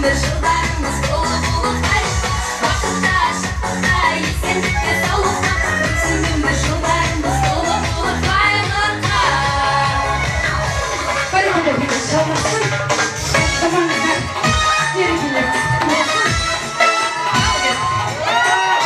Өмір жылдарымыз толы болып қайғыға, бақытта, шаттықта, есендікте, саулықта. Өтсін өмір жылдарымыз толы болып қайғыға. Бәрекелді, жалғасын. Тоқтамаңыздар. Мерекелеріңіз құтты болсын. Ал кеттік.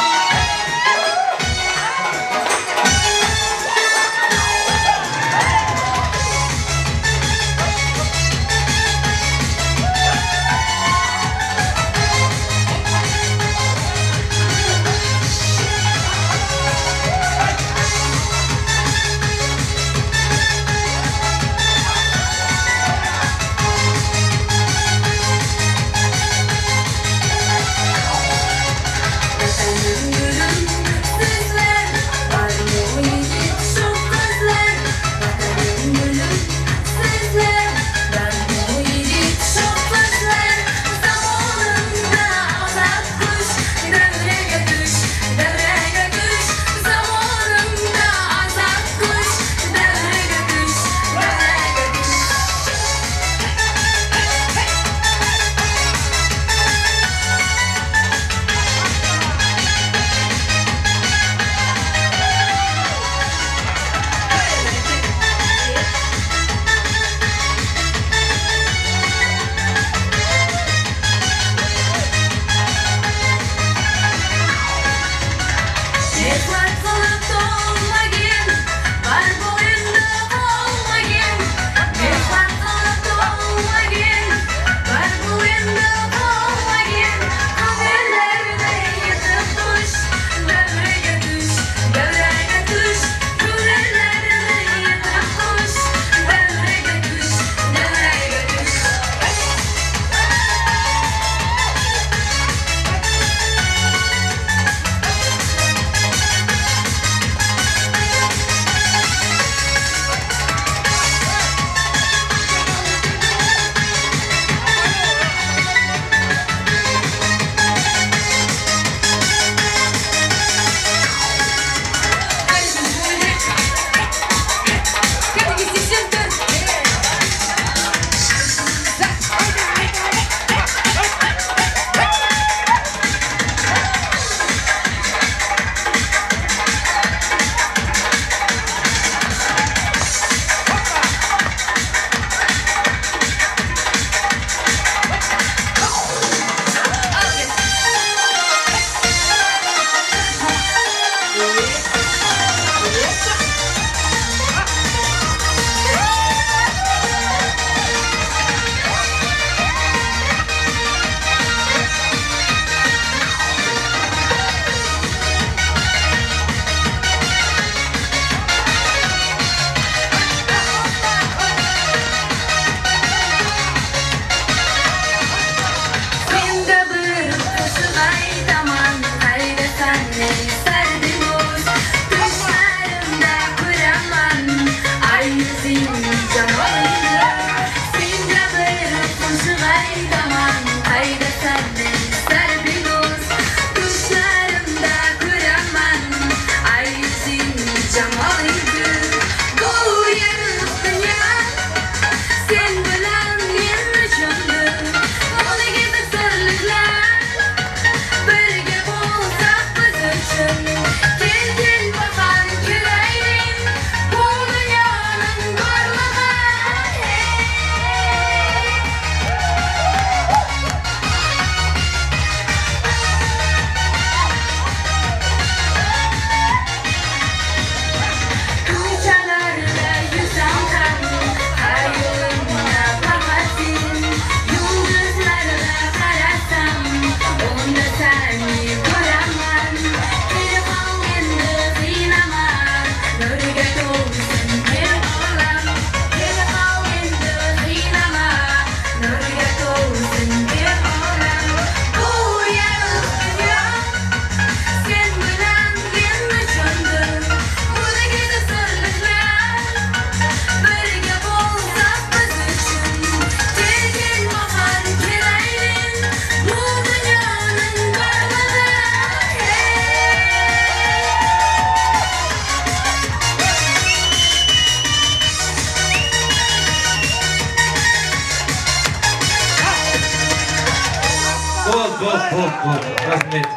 Болды, болды, болды. Рахмет.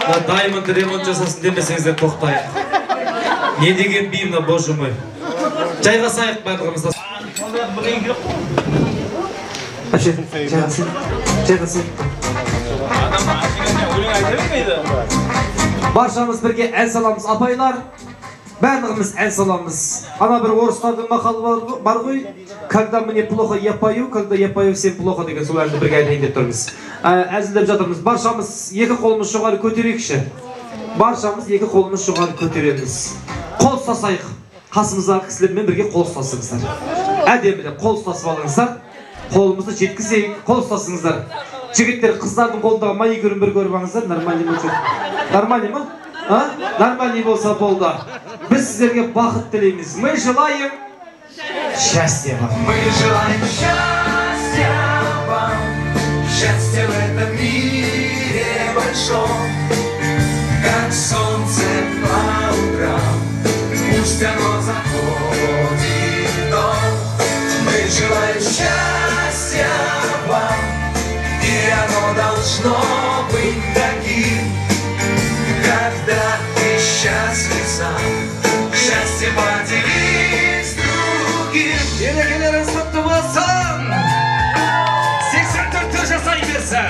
Мына Даймонд ремонт жасасын демесеңіздер, тоқтайық. Не деген би мына, боже мой. Жайғасайық барлығымыз. Жайғасайық. Жайғасайық. Баршамыз бірге ән саламыз, апайлар. Барлығымыз ән саламыз. Ана бір орыстардың мақалы бар ғой: «Когда мне плохо, я пою, когда я пою, всем плохо» деген. Сол әнді бірге айтайын деп тұрмыз. Әзілдеп жатырмыз. Баршамыз екі қолымыз жоғары көтерейікші. Баршамыз екі қолымыз жоғары көтереміз. Қол ұстасайық. Қасымыздағы кісілермен бірге қол ұстасыңыздар. Әдемілеп қол ұстасып алыңыздар. Қолымызды жеткізейік, қол ұстасыңыздар. Жігіттер, қыздардың қолындағы маникюрін бір көріп алыңыздар. Нормальный ма, жоқ? Нормальный ма? А? Нормальный болса болды. Біз сіздерге бақыт тілейміз. Мы желаем счастья вам. Мы желаем счастья вам, счастья в этом мире большом, как солнце по утрам, пусть оно заходит в дом. Мы желаем счастья вам, и оно должно быть таким, когда ты счастлив сам, счастье поделись с другим. Мерекелеріңіз құтты болсын! 84 жасай берсін!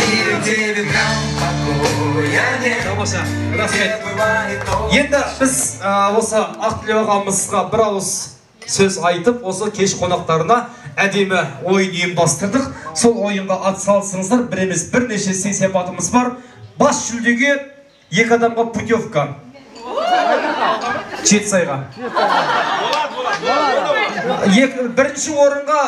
Мир, где ветрам покоя нет, Тамаша, рахмет. где бывает то, Енді біз осы Ақтілеу ағамызға бір ауыз сөз айтып, осы кеш қонақтарына әдемі ойын ұйымдастырдық. Сол ойынға атсалысыңыздар, бір емес, бірнеше сый сияпатымыз бар. Бас жүлдеге екі адамға путевка Жетісайға. Бірінші орынға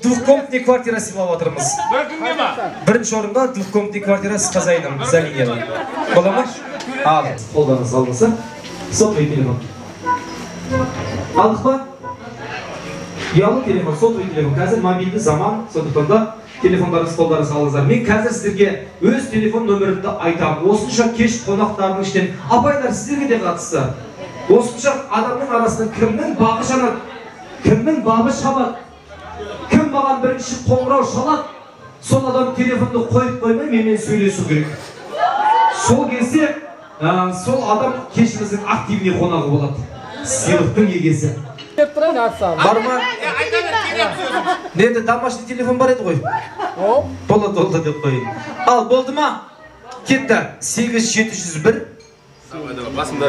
двухкомнатный квартира сыйлап жатырмыз. Бір күнге ма? Бірінші орынға двухкомнатный квартира с хозяином за линиядан. Бола ма? Ал, қолдарыңыз алыңыздар. Сотовый телефон. Алдық па? Ұялы телефон, сотовый телефон. Қазір мобильді заман, сондықтан да телефондарыңыз қолдарыңызға алыңыздар. Мен қазір сіздерге өз телефон нөмірімді айтамын. Осынша кеш қонақтарының ішінен, апайлар, сіздерге де қатысты. Осынша адамның арасынан кімнің бағы жанады, кімнің бабы шабады, кім маған бірінші қоңырау шалады, сол адам телефонды қойып қоймай менімен сөйлесу керек. Сол кезде сол адам кешіміздің активный қонағы болады. Сыйлықтың егесі. Бар ма? Неді, домашний телефон бар еді ғой. Болады, болды деп қояйын. Ал, болды ма? Кетті. 8 701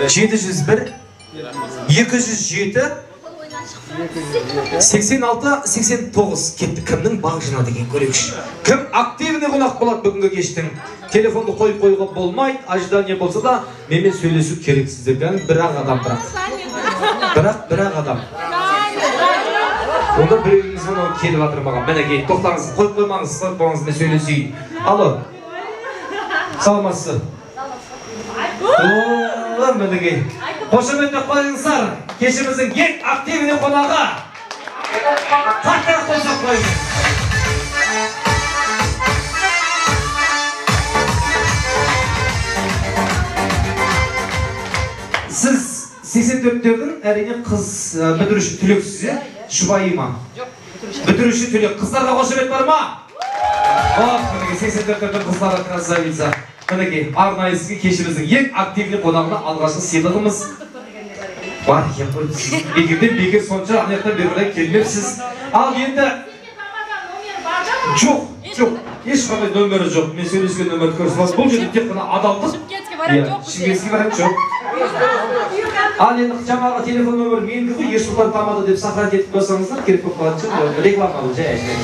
701 207 86 89. Кетті. Кімнің бағы жанады екен, көрейікші. Кім активный қонақ болады бүгінгі кештің? Телефонды қойып қоюға болмайды, ожидание болса да менімен сөйлесу керек сіздерден. Бір-ақ адам бірақ. Бірақ бір-ақ адам. Онда біреуіңіз мынау келіп жатыр маған. Мінекей, тоқтаңыз, қойып қоймаңыз, қойып қоймаңыз, мен сөйлесейін. Алло. Саламатсыз. О, мінекей. Қошеметтеп қойыңыздар. Кешіміздің ең активный қонағы. Қаттырақ қол соғып қойыңыз. Сіз 84-тердің әрине қыз бітіруші түлексіз, иә? Жұбайы ма? Жоқ, бітіруші. Бітіруші түлек. Қыздарға қошемет бар ма? Ох, мінекей 84-тердің қыздары, красавица. Мінекей, арнайы сізге, кешіміздің ең активный қонағына, алғашқы сыйлығымыз бар екен ғой. Сіз бекерден бекер сонша ана жақтан бері қарай келмепсіз. Ал енді жоқ, жоқ, ешқандай нөмірі жоқ. Мен сөйлескен нөмірді көрсетіп, бұл жерде тек қана адалдық. Шымкентский вариант жоқ бізде. Шымкентский вариант жоқ. Ал енді жаңағы телефон нөмірі менікі ғой, Ерсұлтан тамада деп сохранить етіп қойсаңыздар, керек болып қалатын шығар. Реклама бұл, жай жай.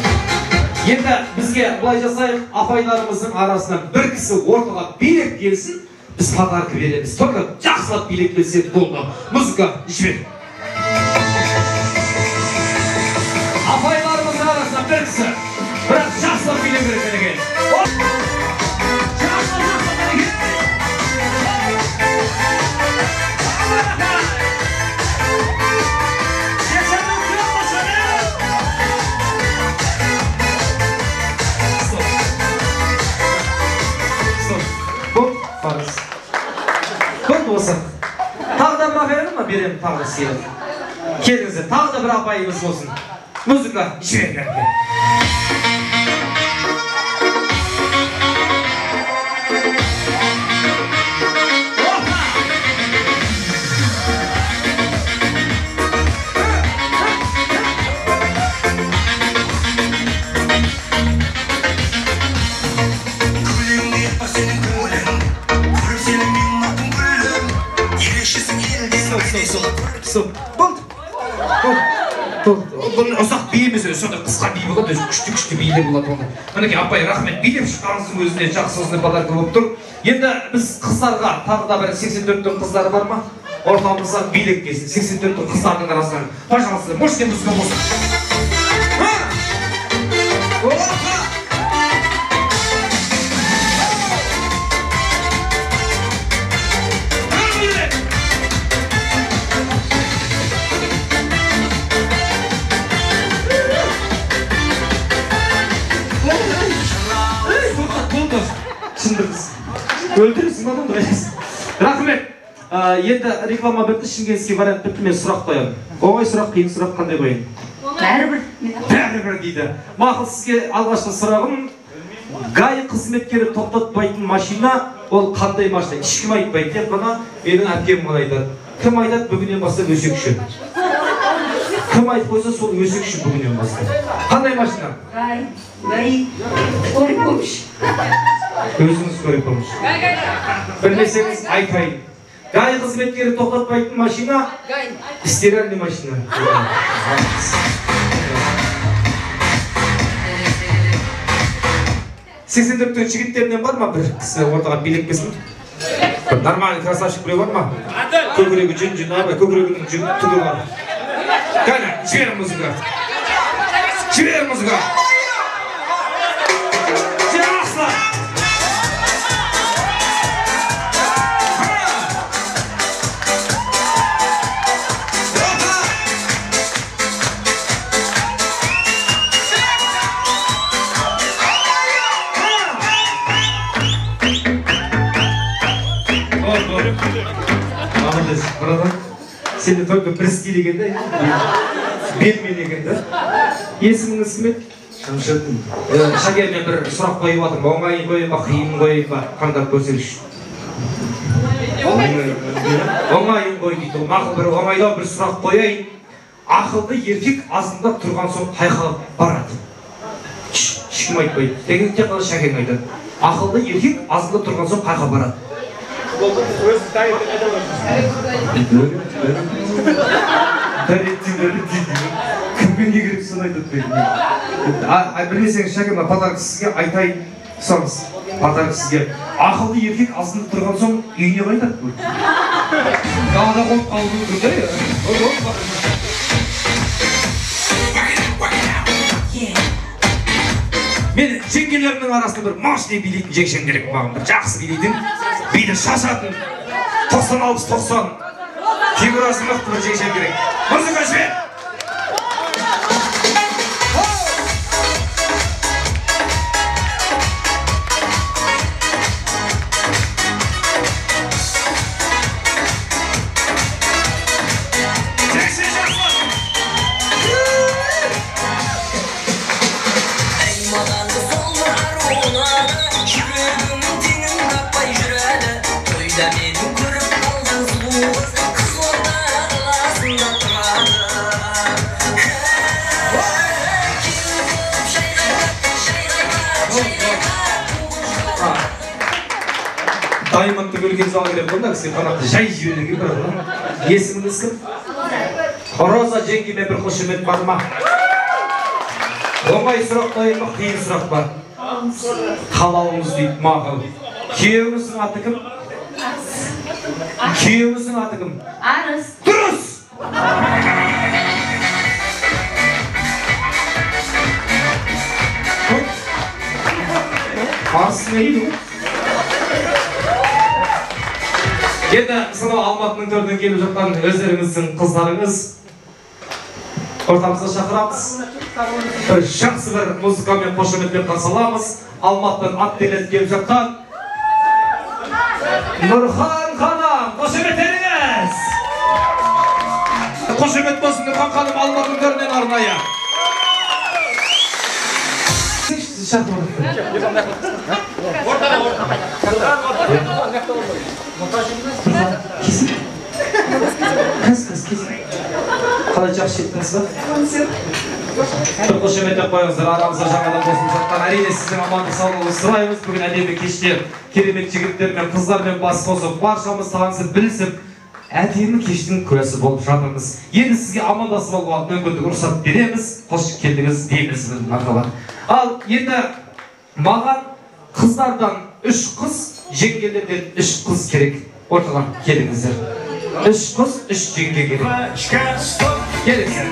Енді бізге былай жасайық, апайларымыздың арасынан бір кісі ортаға билеп келсін, біз подарка береміз. Только жақсылап билеп келсе болды. Музыка жібер. Апайларымыздың арасынан бір кісі, бірақ жақсылап билеу керек мінекей. Жақсы, жақсы, мінекей. Стоп. Стоп. Болды, барыңыз. Болды осы. Тағы да бір апай бар ма? Беремін тағы да сыйлық. Келіңіздер, тағы да бір апайымыз болсын. Музыка жібер. Стоп, болды. Бұл ұзақ би емес, сондай қысқа би болады, өзі күшті-күшті билер болады онда. Мінекей, апай, рахмет, билеп шыққаныңыздың өзіне жақсы осындай подарка болып тұр. Енді біз қыздарға, тағы да бір 84-тің қыздары бар ма? Ортамызға билеп келсін, 84-тің қыздарының арасынан. Пожалуйста, мощный музыка болсын. Өлтіресің адамды қайтесің. Рахмет. Енді реклама бітті, шымкентский вариант бітті, мен сұрақ қоямын. Оңай сұрақ, қиын сұрақ қандай қояйын? Бәрібір. Бәрібір дейді. Мақұл, сізге алғашқы сұрағым. ГАИ қызметкері тоқтатпайтын машина, ол қандай машина? Ешкім айтпайды, тек қана менің әпкем ғана айтады. Кім айтады, бүгіннен бастап өсекші. Кім айтып қойса, сол өсекші бүгіннен бастап. Қандай машина? ГАИ. ГАИ. Скорый помощь. Өзіңіз скорый помощь. Білмесеңіз айтпайын. ГАИ қызметкері тоқтатпайтын машина, стиральный машина. Сексен төрттің жігіттерінен бар ма бір кісі ортаға билеп келсін? Бір нормальный красавчик біреу бар ма? Көкірегі жүн-жүн, көкірегінің жүн түгі бар. Кәне, жібер музыка. Жібер музыка. Жақсы. Братан, сені только бір стиль екен да, белмен екен да. Есіміңіз кім еді? Шамшат. Шаке, мен бір сұрақ қойып жатырмын. Оңай қояйын ба, қиын қояйын ба, таңдап көрсеңізші. Оңайын қой дейді. Мақұл, бір оңайлау бір сұрақ қояйын. Ақылды еркек азында тұрған соң қайға барады? Ешкім айтпайды. Тек қана Шакең айтады. Ақылды еркек азында тұрған соң қайға барады? Кімге не керек соны айтады. Білмесеңіз, Шәке, мына подарок сізге айтайын. Ұстаңыз, подарок сізге. Ақылды еркек азында тұрған соң үйіне қайтады. Далада қонып қалуы мүмкін да. Мен жеңгелерімнің арасында бір мощный билейтін жеңшем керек маған, бір жақсы билейтін, биді шашатын, 90-60-90 фигурасы мықты бір жеңшем керек. Музыка жібер! Даймонды бөлген зал керек қой, мына кісіге қанақты жай жіберу керек бірақ. Есіміңіз кім? Роза жеңгеме бір қошемет бар ма? Оңай сұрақ қояйын ба, қиын сұрақ па? Қалауыңыз дейді, мақұл. Күйеуіңіздің аты кім? Күйеуіңіздің аты кім? Арыс. Дұрыс! Арыс не дейді? Енді сонау Алматының төрінен келіп жатқан өздеріңіздің қыздарыңыз ортамызға шақырамыз. Бір жақсы бір музыкамен қошеметпен қарсы аламыз. Алматыдан ат белет келіп жатқан Нұрхан ханым, қошеметтеріңіз! Қошемет болсын Нұрхан ханым Алматының төрінен арнайы. Қалай жақсы жеттіңіз ба? Бір қошеметтеп қойыңыздар, арамызда жаңадан қосылып жатқан. Әрине сіздің амандық саулығыңызды сұраймыз. Бүгін әдемі кеште керемет жігіттермен, қыздармен бас қосып, баршамыз танысып, білісіп, әдемі кештің куәсі болып жатырмыз. Енді сізге амандасып алуға мүмкіндік рұқсат береміз. Қош келдіңіз дейміз мархабат. Ал енді маған қыздардан 3 қыз, жеңгелерден 3 қыз керек. Ортаға келіңіздер. 3 қыз, 3 жеңге керек. Келіңіздер.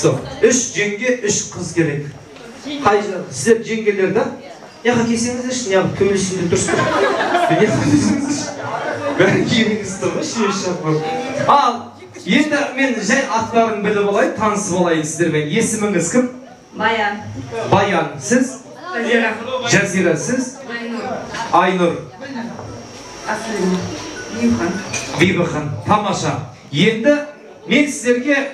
Стоп. 3 жеңге, 3 қыз керек. Қай сіздер жеңгелер да? Неға келсеңіздерші, неға төбелесін деп тұрсыздар. Неға келсеңіздерші. Бәрі киіміңіз тұр ғой, шеш болып. Ал, енді мен жай аттарын біліп алайын, танысып алайын сіздермен. Есіміңіз кім? Баян. Баян. Сіз? Жазира. Жазира, сіз? Айнұр. Айнұр. Бибіхан. Бибіхан. Тамаша. Енді мен сіздерге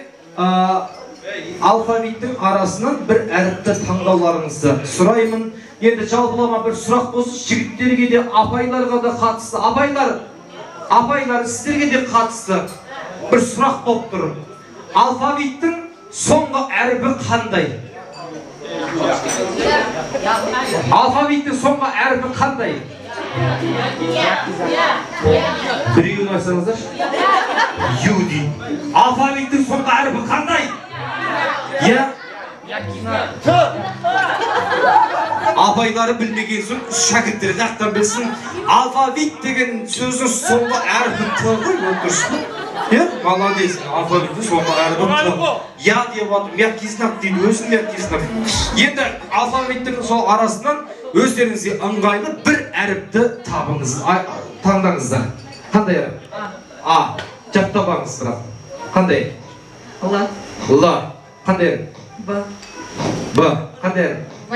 алфавиттің арасынан бір әріпті таңдауларыңызды сұраймын. Енді жалпылама бір сұрақ болсын, жігіттерге де, апайларға да қатысты. Апайлар, апайлар, сіздерге де қатысты бір сұрақ болып тұр. Алфавиттің соңғы әріпі қандай? Алфавиттің соңғы әріпі қандай? Біреуін айтсаңыздаршы. Ю дейді. Алфавиттің соңғы әріпі қандай? Я? Апайлары білмеген соң шәкірттері жақтан білсін. Алфавит деген сөздің соңғы әрпі Т ғой, ол дұрыс па? Иә, молодец. Алфавиттің соңғы әрпі Т. Я деп жатыр, мягкий знак дейді, өзің мягкий знак. Енді алфавиттің сол арасынан өздеріңізге ыңғайлы бір әріпті табыңыз, таңдаңыздар. Қандай әріп? А. Жаттап алыңыз бірақ. Қандай? Л. Л. Қандай әріп? Б. Б. Қандай әріп? В.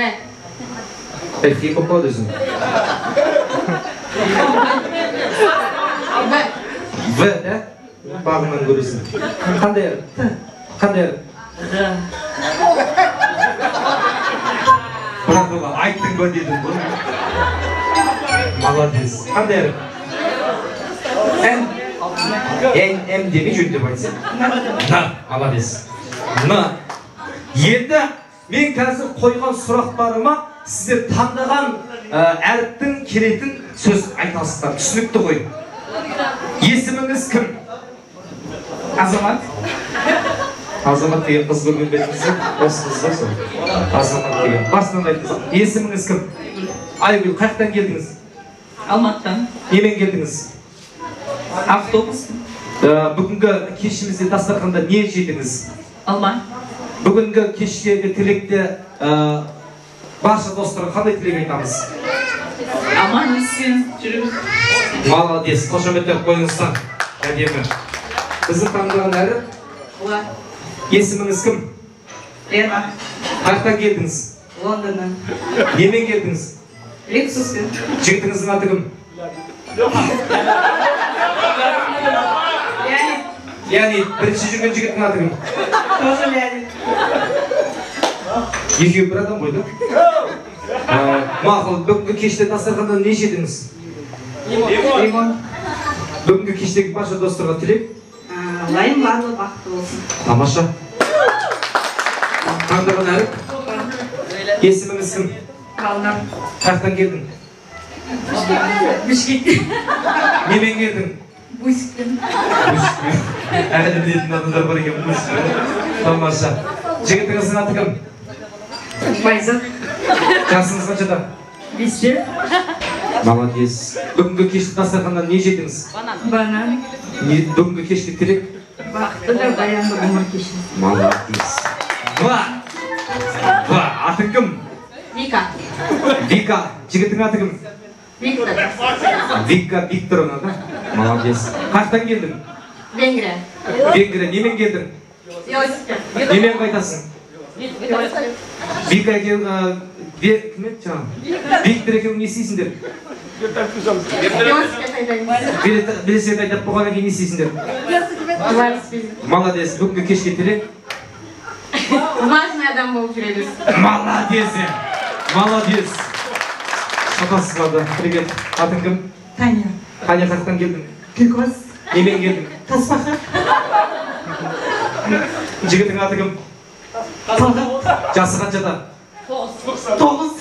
Ей, қиын болып қалады өзің. В. В, да? Бағынан көресің. Қандай әріп? Т. Қандай әріп? Г. Бірақ оған айттың ба дедім ғой. Молодец. Қандай әріп? М. Н, М демей жөндеп айтсаң. Н. Молодец. Н. Енді мен қазір қойған сұрақтарыма сіздер таңдаған әріптің келетін сөз айтасыздар. Түсінікті ғой. Есіміңіз кім? Азамат. Азамат деген қыз көрген бе едіңіз? Осы қыз ба сол? Азамат деген. Басынан айтыңыз. Есіміңіз кім? Айгүл, қаяқтан келдіңіз? Алматыдан. Немен келдіңіз? Автобус. Бүгінгі кешімізде дастарханда не жедіңіз? Алма. Бүгінгі кештегі тілекте барша достарға қандай тілек айтамыз? Аман есен жүріңіз. Молодец, қошеметтеп қойыңыздар. Әдемі. Біздің таңдаған әріп? Л. Есіміңіз кім? Лена. Қаяқтан келдіңіз? Лондоннан. Немен келдіңіз? Лексуспен. Жігітіңіздің аты кім? Леонид. Леонид. Бірінші жүрген жігіттің аты кім? Тоже Леонид. Екеуі бір адам ғой, да? Мақұл, бүгінгі кеште дастарханда не жедіңіз? Лимон. Бүгінгі кештегі барша достарға тілек? Лайым барлығы бақытты болсын. Тамаша. Таңдаған әріп? Есіміңіз кім? Балнар. Қаяқтан келдің? Бішкектен. Немен келдің? Бусикпен. Бусикпен. Әлі білетін адамдар бар екен, бусикпен. Тамаша. Жігітіңіздің аты кім? Байзақ. Жасыңыз қаншада? 5-те. Молодец. Бүгінгі кешті дастарханнан не жедіңіз? Банан. Бүгінгі кешкі тілек? Бақытты да баянды ғұмыр кешіңіз. Молодец. Ва! Ва! Атың кім? Вика. Вика. Жігіттің аты кім? Виктор. Вика Викторовна, да? Молодец. Қаяқтан келдің? Венгрия. Венгрия. Немен келдің? Велосипед. Немен қайтасың? Вика екеуің, кім еді жаңағы? Виктор екеуің не істейсіңдер? Велосипед айдаймыз. Велосипед айдап болғаннан кейін не істейсіңдер? Велосипед. Молодец. Бүгінгі кешке тілек? Важный адам болып жүре берсін. Молодец, молодец. Шатасызларды. Привет. Атың кім? Таня. Таня, қаяқтан келдің? Түлкібас. Немен келдің? Тасбақа. Жігіттің аты кім? Талғат. Жасы қаншада? 9. 90.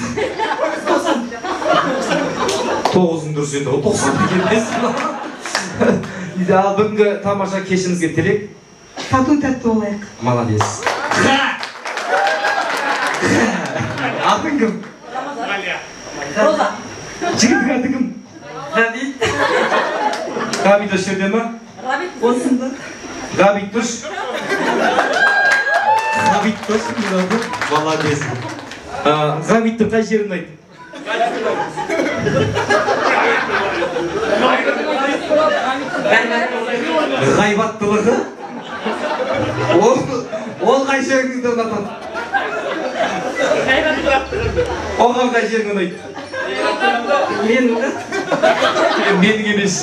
9-ың дұрыс енді, 90 деген несі? Ал бүгінгі тамаша кешімізге тілек? Тату тәтті болайық. Молодец. Атың кім? Роза. Жігіттің аты кім? Ғабит. Ғабит осы жерде ма? Ғабит осында. Ғабит тұш. Ғабит тұш. Молодец. Ғабиттің қай жерін ұнайды? Ғайбаттылығы? Ол қай жеріңді ұнатады? Оған қай жерің ұнайды? Менің. Менің емес.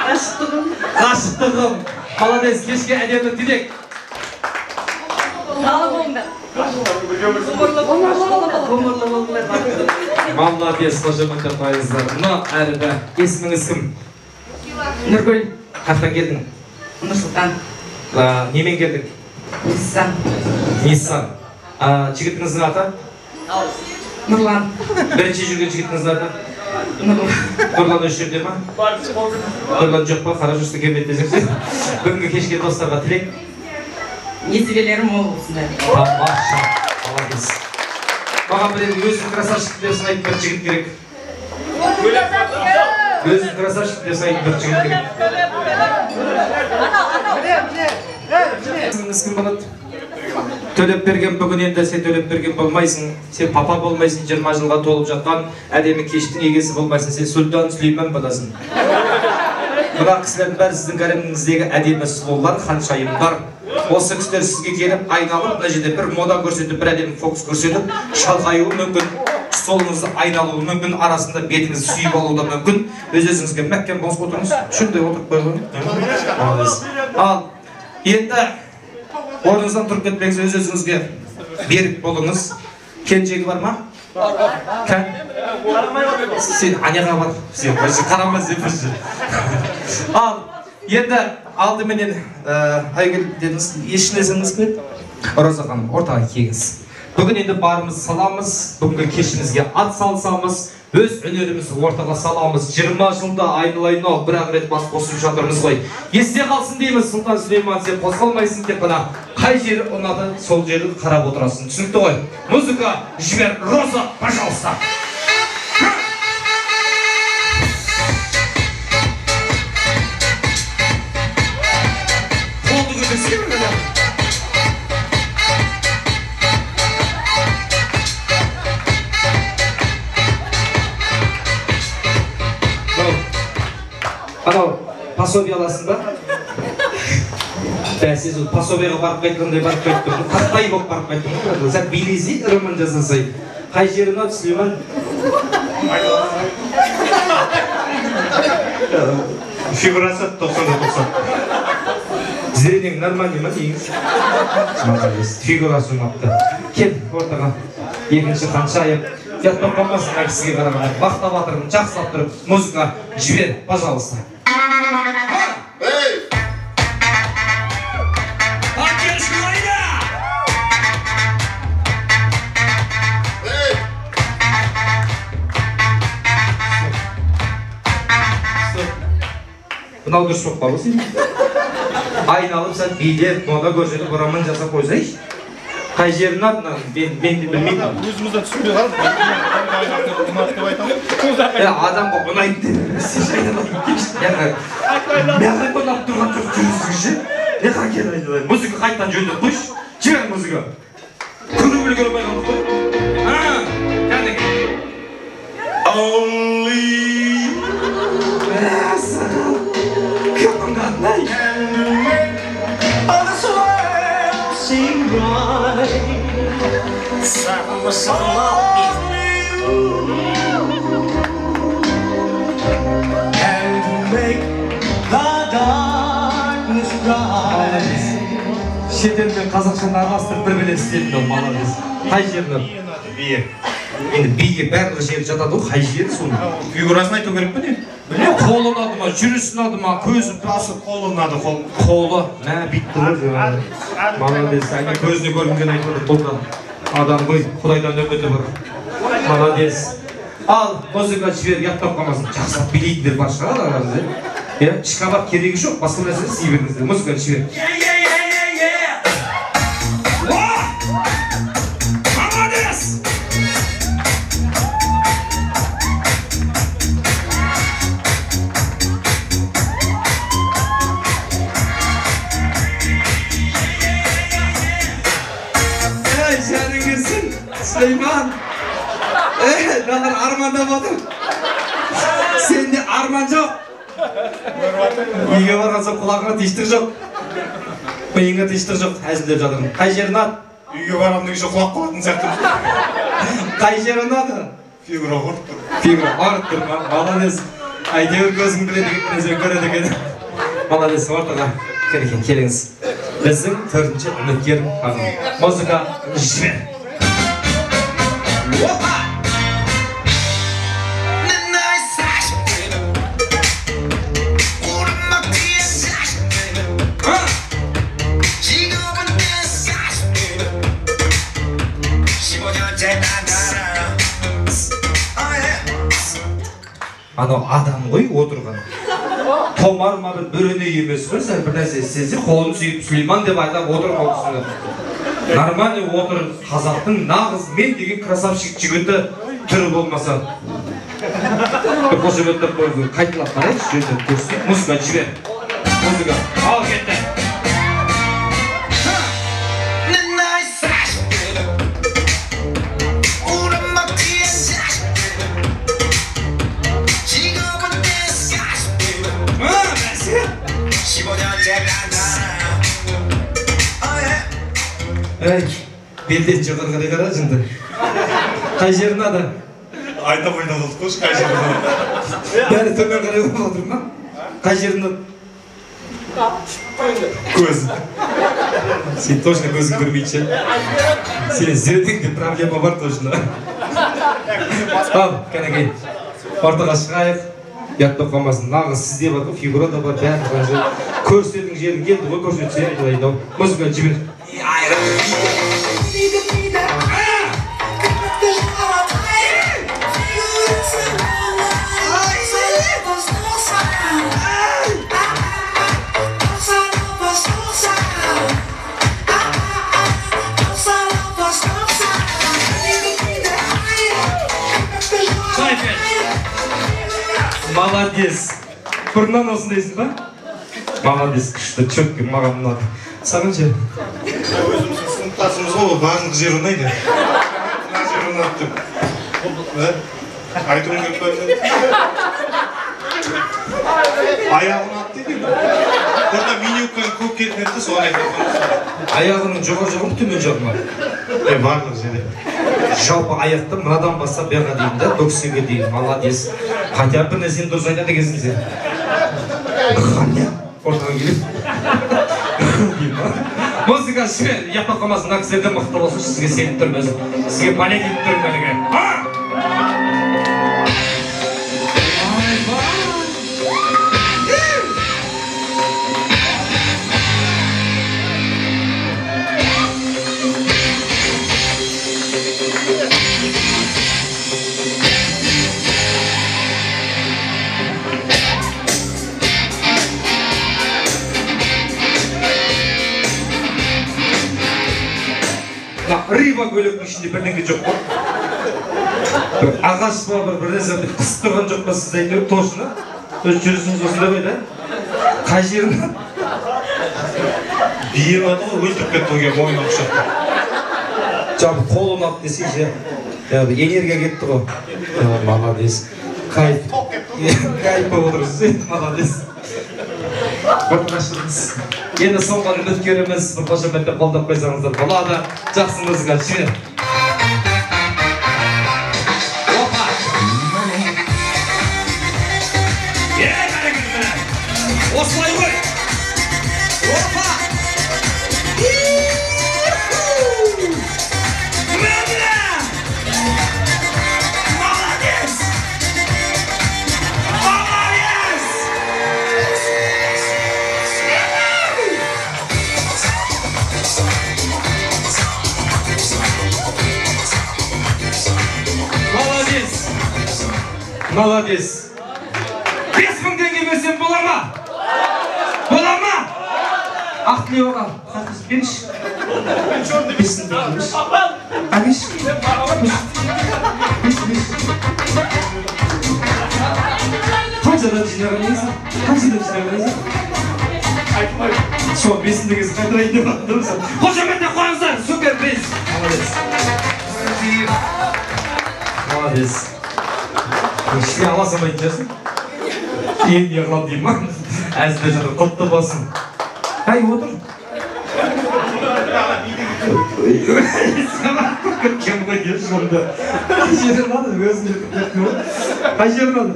Ғашықтығым. Ғашықтығым. Молодец, кешке әдемі тілек. Бала болыңдар. Ғұмырлы болыңдар. Молодец, қошеметтеп қойыңыздар. Мына әріпі, есіміңіз кім? Нұргүл. Қаяқтан келдің? Нұр-Сұлтан. Немен келдің? Ниссан. Ниссан. Жігітіңіздің аты? Нұрлан. Бірінші жүрген жігітіңіздің аты? Нұрлан. Нұрлан осы жерде ма? Нұрлан жоқ па? Қара жүрсті келмеді десеңші. Бүгінгі кешке достарға тілек? Несібелері мол болсын. Тамаша. Молодец. Маған бір енді өзім красавчик деп санайтын бір жігіт керек. Өзім красавчик деп санайтын бір жігіт керек. Есіміңіз кім болады? Төлеп берген бүгін енді сен төлеп берген болмайсың, сен папа болмайсың, 20 жылға толып жатқан әдемі кештің егесі болмайсың, сен Сұлтан Сүлеймен боласың. Мына кісілердің бәрі сіздің гареміңіздегі әдемі сұлулар, ханшайымдар. Осы кісілер сізге келіп айналып, мына жерде бір мода көрсетіп, бір әдемі фокус көрсетіп, шалқаюы мүмкін, столыңызды айналуы мүмкін, арасында бетіңізді сүйіп алуы да мүмкін. Өз-өзіңізге мәккем болыңыз, отырыңыз, шындай отырып қойыңыз. Ал енді орныңыздан тұрып кетпеңіз, өз-өзіңізге берік болыңыз. Келіншегі бар ма? Бар. Сен анеға бар. Сен қарама сен бір. Ал енді алдыменен Айгүл дедіңіз, ешкім есіміңіз кім еді? Роза ханым, ортаға келіңіз. Бүгін енді барымыз саламыз, бүгінгі кешімізге ат салсамыз, өз өнерімізді ортаға саламыз. 20 жылда айналайын-ау, бір-ақ рет бас қосып жатырмыз ғой. Есте қалсын дейміз, Сұлтан Сүлейман, сен қозғалмайсың, тек қана қай жері ұнады, сол жерді қарап отырасың. Түсінікті ғой? Музыка жібер, Роза, пожалуйста. Қолды көтерсе бір. Анау, пособие аласың ба? Бәсіз ол пособиеға барып қайтқандай барып қайттым. Қаттай болып барып қайттым. Сәл билесей, ырымын жасасай. Қай жері ұнады, Сүлейман? Фигурасы 90-90. Зрениең нормальный ма негізі? Молодец, фигурасы ұнапты. Кел ортаға. Екінші ханшайым. Ұят болып қалмасын мына кісіге қарағанда. Мақтап жатырмын, жақсылап тұрып. Музыка жібер, пожалуйста. Поддержку Айда! Мынау дұрыс болып қалды сен. Айналып сәл билеп, мода көрсетіп, роман жасап қойсайшы. Қай жерін ұнады мынаның? Мен де білмеймін. Өзіміз де түсінбей қалдық. Адамға ұнайды деп. Сен айналайын келші. Маған ұнап тұрған жоқ жүрісіңші. Неға кел айналайын. Музыка қайтадан жөндеп қойшы. Жібер музыка. Көріп үлгермей қалдық қой. Кәдеге. Only Кімнің атын? And make the darkness bright. Шетелмен қазақшаны араластырып бір біле істедім ол, молодец. Қай жері ұнады? Биі. Енді биге барлық жері жатады ғой, қай жері соның? Фигурасын айту керек пе не? Білмеймін, қолы ұнады ма, жүрісі ұнады ма, көзі басы. Қолы ұнады, қол. Қолы, мә, бүйтті ғой. Молодец, әне көзіне көрінген айтып отыр, бұл да адам ғой, Құдайдан үміті бар. Молодец. Ал, музыка жібер, ұяттап қалмасын. Жақсылап билейтіндер бар шығар араңызда. Иә, шкабат керегі жоқ, басқа нәрсе істей беріңіздер. Музыка жібер. Молодец! Ей, жаның кірсін, Сүлейман. Ей, мыналар армандап отыр. Сенде арман жоқ. Үйге барған соң құлағыңа тыныштық жоқ. Миыңа тыныштық жоқ. Әзілдеп жатырмын. Қай жері ұнады? Үйге барамын дегенше құлап қалатын сияқты. Қай жері ұнады? Фигура ұрып тұр. Фигура ұрып тұр ма? Молодец. Әйтеуір көзің біледі екен, көреді екен. Молодец, ортаға кірген, келіңіз. Біздің төртінші үміткер ханым. Музыка жібер. Опа! Анау адам ғой отырған. Томар ма бір бөрене емес қой, сәл бір нәрсе істесе қолын сүйіп Сүлейман деп айтап отыр ол кісіні. Нормальный отыр, қазақтың нағыз мен деген красавчик жігіті түрі болмаса. Бір қошеметтеп қойып қайталап қарайықшы, жөндеп көрсін. Музыка жібер. Музыка. Ал кетті. Әй, белден жоғары қарай қара жынды. Қай жері ұнады? Айта бойда қалдық қойшы, қай жері ұнады? Бәрі төмен қарай болып отыр ма? Қай жері ұнады? Көз. Сен точно көзің көрмейді ше? Сен зердеңде проблема бар точно. Ал, кәнекей, ортаға шығайық. Ұят болып қалмасын. Нағыз сізде бар ғой, фигура да бар, бәрі бар. Көрсететін жерің келді ғой, көрсетсе, құдай-ау. Музыка жібер. Молодец. Бұрыннан осындайсың ба? Молодец, күшті, четкий, маған ұнады. Саған ше? Өзіміздің сыныптасымыз ғой, барлық жер ұнайды. Мына жер ұнады деп. Айтуым керек па? Аяғы ұнады дейді. Бұрында миниюбка көп келетін еді, соны айтып. Аяғының жоғары жағы ма, төмен жағы ма? Барлық жерде. Жалпы аяқты мынадан бастап бұяққа дейін да, бөксеге дейін. Молодец. Хотя бір нәрсені дұрыс айтады екенсің сен. Ғаня, ортаға келіп. Музыка жібер, ұяттап қалмасын. Мына кісілерден мықты болсын, сізге сеніп тұрмын өзім. Сізге болеть етіп тұрмын кәдімгі. Рыба көліктің ішінде бірдеңе жоқ қой. Бір ағаш па, бір нәрсе қысып тұрған жоқ па сіз әйтеуір точно. Өз жүрісіңіз осындай ғой да. Қай жерін? Биі ұнады ғой, өлтіріп кетті ғой, мойнын құшақтап. Жалпы қол ұнады десе ше. Энергия кетті ғой. Молодец. Кайф. Кайф болып отырсыз, молодец. Енді соңғы үміткеріміз бір қошеметпен қолдап қойсаңыздар болады. Жақсы музыка жібер. Опа! Осылай ғой! Опа! Молодец. 5000 теңге берсем бола ма? Бола ма? Ақтілеу аға, сатқызып беріңізші. 5000 теңге берші. Әкеші. Қаншадан жинаған еңсің? Қаншадан жинаған еңсің? Сол 5000 теңгесін қайтарайын деп жатырмын. Қошеметтеп қойыңыздар, супер приз. Молодец. Молодец. Ішіне ала салмайтын шығарсың. Кейін не қыламын деймін ма? Әзілдеп жатыр, құтты болсын. Әй, отыр. Кем ғой деп сонда. Қай жері ұнады? Өзің де кеттің ғой. Қай жері ұнады?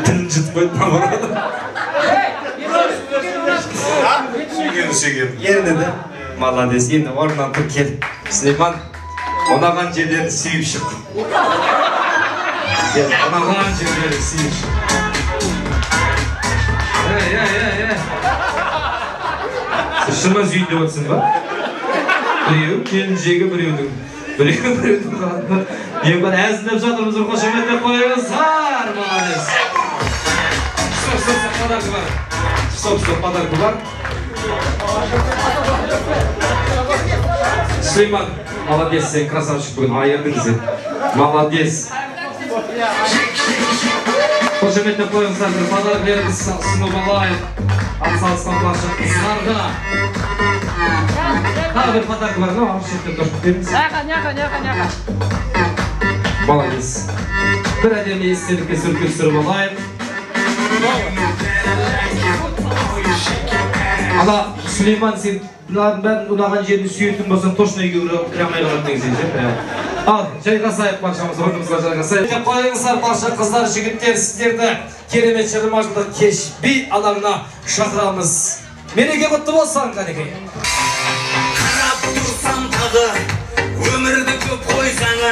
Тілін жұтып қойды, наоборот. Сүйгені сүйген. Ерні де. Молодец, енді орнынан тұр, кел. Сүлейман, ұнаған жерлерін сүйіп шық. Кел, ұнаған жерлерін сүйіп шық. Ей, ей, ей, ей. Шынымен сүйін деп отырсың ба? Біреу келіншегі біреудің. Біреу біреудің қанында. Не бар, әзілдеп жатырмыз, қошеметтеп қойыңыздар. Молодец. Стоп, стоп, стоп, подарка бар. Стоп, стоп, подарка бар. Сүлейман, молодец, сен красавчик бүгін айырдың сен. Молодец. Қошеметтеп қойыңыздар, бір подаркілеріміз ұсынып алайық. Атсалысқан барша қыздарға. Тағы бір подарка бар, мынау алып шеттен тұрып беріңіз. Няға. Молодец. Бір әдемі естелікке суретке түсіріп алайық. Ана Сүлейман, сен бұлардың бәрін ұнаған жерін сүйетін болсаң, точно үйге кіре алмай қалатын деген сен, ше? Ал, жайғасайық баршамыз, орнымызға жайғасайық. Қойыңыздар, барша қыздар, жігіттер, сіздерді керемет шығармашылық кеш би алаңына шақырамыз. Мереке құтты болсын, қанекей. Қарап тұрсам тағы, өмірді көп қойсаңы,